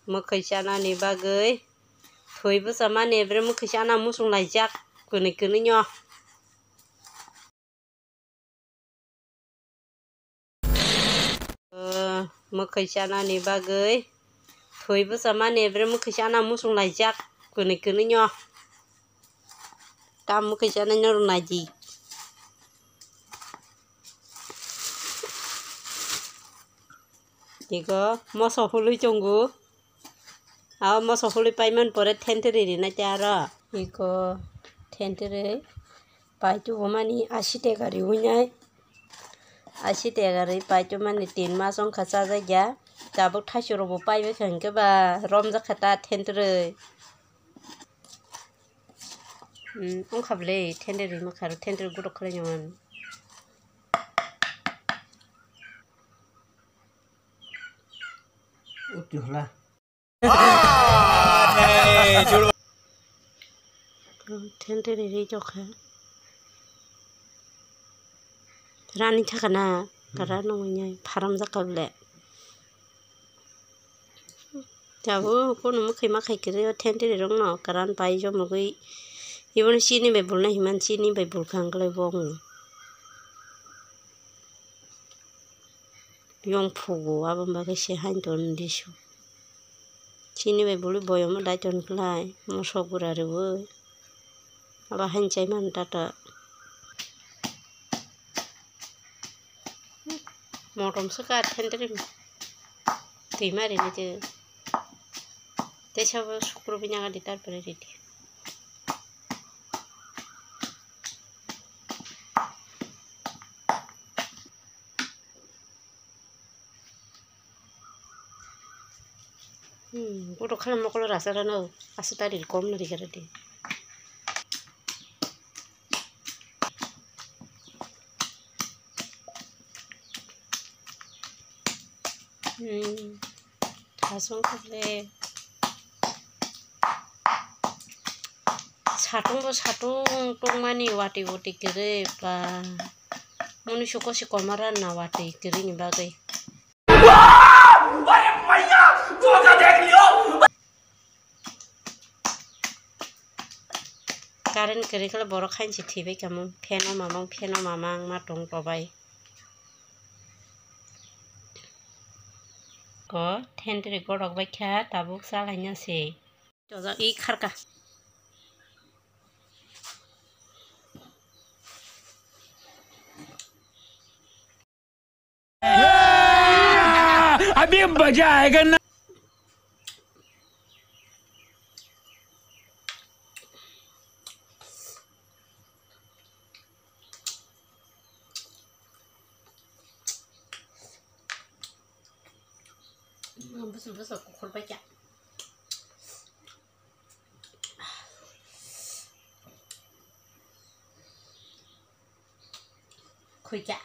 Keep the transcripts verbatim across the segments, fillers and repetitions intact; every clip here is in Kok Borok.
Mwkhwi chanani bagwi thwi bwchamani, bre mwkhwi chana muchung laijak kwnwi kwnwino. O, mwkhwi chanani bagwi thwi bwchamani, bre mwkhwi chana muchung laijak kwnwi kwnwino. Tam mwkhwi chanai norok naidi. Iko moso hului tongo. Abo moso hului paimani pore thentwrwi rinai tei aro. Iko thentwrwi paitubo mani asi teka riwi nai. Asi teka ri paitu mani tin mas wngkha chajakya. Tabuk thaichurokbo paibaikha hinkhe ba romjakha ta thentwrwi. Hmm, wngkha bwle, thentwrwi mwkharo, thentwrwi gotok khlai nang. Uti hwla. Thentwrwi ri jokha. Rani thaka na, kara nungwi nai, pharam jaka bwle. Tabuk kunu mwkhwi makhai kwrwi o thentwrwi rokno karan pai jomogwi. Ibono chini bai bulna himan chini bai bulkha wngkhlai bo wng. Yong phugo abo bagwi se hain ton disu. Chini bai bului boyomo dai ton khlai moso gura rwui. Abo hain chai man tata. Motom swkha thentwrwi twi ma rini twi. Tei sabo sukro bini aga di tarpore ready. Hmm, bodo khala mokolo rasa rano, asu tari kom no rigara de. Hmm, thasung kable. Satung bo satung tongmani watwi watwi kwrwi ba. Muni suko si komara na watwi kwrwi ni bagwi. Current kwrwi khe borok hainsi thwibai kamo, fan o mamang, fan o mamang ma tong tobai. Ko thentwrwi gorok bai kha, tabuk chalaina se. Chojak i kharka. अभी मजा आएगा ना। Bwswk bwswk kukhur bai kha. Khuikha.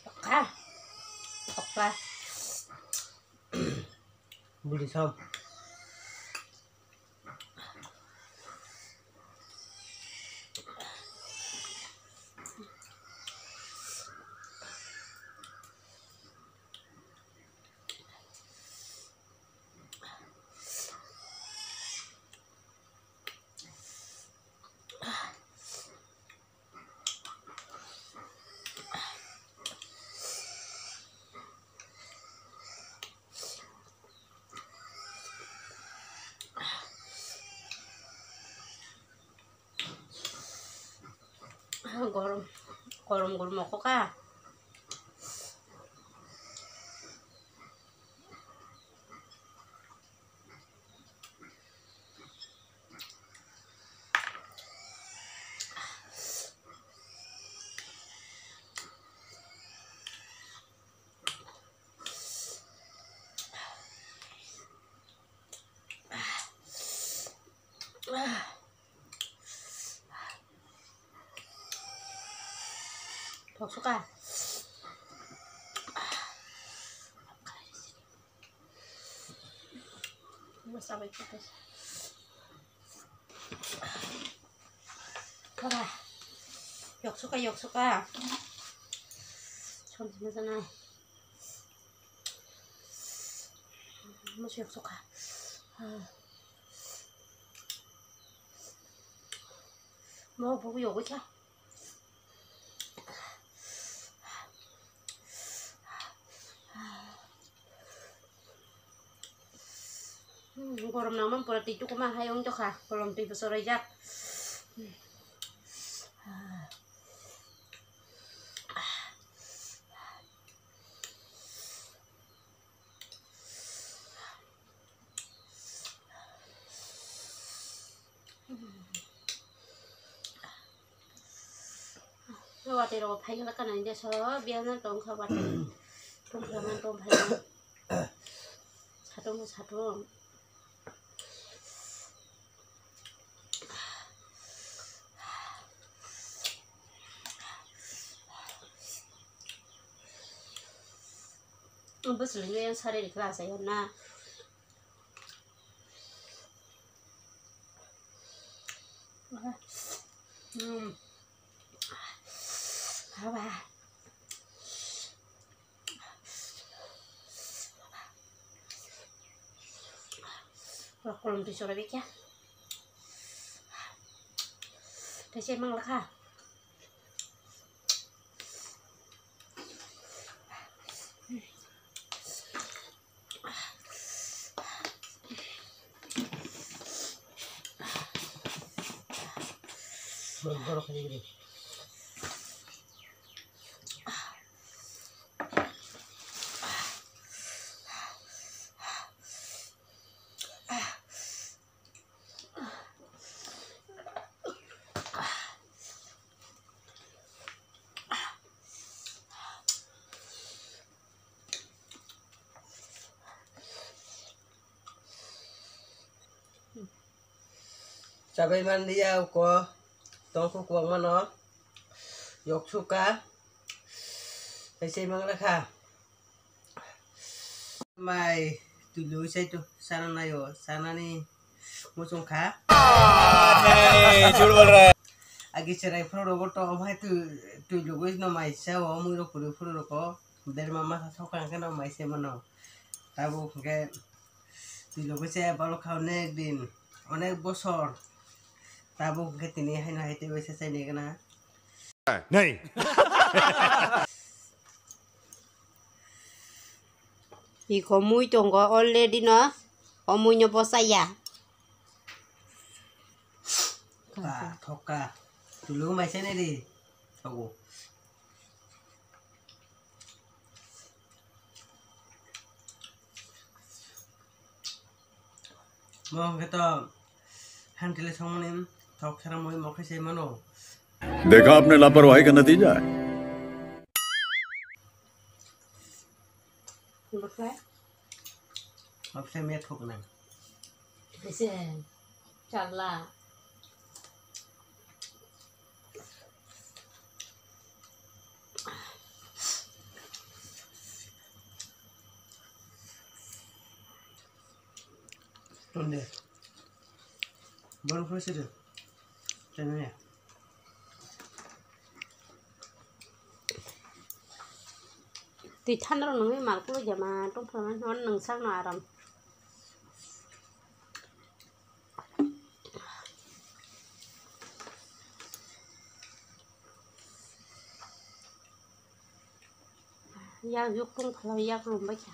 Okra. Okra. Buli sam. Gorom, gorom gorom mokho kha. Thok suka. Masabai kita. Kora. Yok suka, yok suka. Chon sini sana. Mas yok suka. Mau buku yok aja. Hmm, gorom nangmani pore twi tukuma hai wng tokha, gorom twi bo chorajak. Watui rok phai khe kanai de so biya no tong kha watui. Tong kha man tong phai. Satung satung. Bwswlwng yang sari rikla asai na. Hmm. Haba. Rok kolom twi chora bikya. Tei se mang lakha. Chabai manliya uko tongkhu kwbangmano yoksuka tei chai manglakha. Mai twi lugwi sai to sana naio, sanani muchung kha. Agi cherai phuru rogo to omo hai twi, twi lugwi no mai sao, mui rok kwrwi phuru roko berma masa thok kha, hwnkhe no mai se mano. Tabuk hwnkhe twi lugwi se balo kha onek din, onek bosor. Tabuk hwnkhe tini haino hai tei bai se chai nai gana. Nei. Iko mui tongo already no, o mui no bosaya. Ba, thokka. Tulu mai sene di. Thogo. Mo hwnkhe to hantile songmani thok sara moi mokhe se mano. देखा आपने लापरवाही का नतीजा है। Bwkha? Bwkha me thok nai. Bese, chala. Tonde. Bon khusi de. Tene. Twi thandro nungwi mal kulu jama tong phama hwn nung sakno aram. Yak yuk tung phala yak rum bai kha.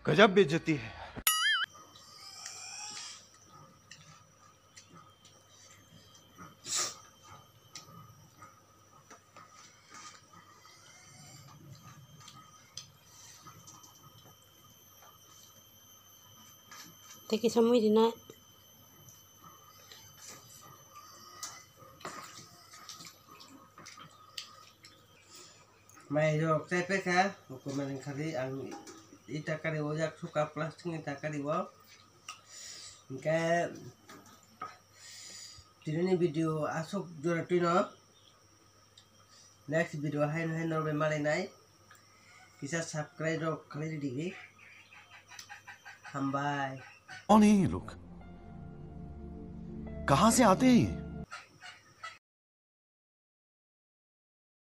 गजब बेइज्जती है। Tei kisa mui rina. Mai rok chai paikha, hukuman khali ang ita kari o jak suka plastic ni ita kari o. Hingke tini ni video asuk jora twino. Next video haino haino bai malai nai. Kisa subscribe rok khlai di. Hambai. कौन है ये लोग? कहाँ से आते हैं ये?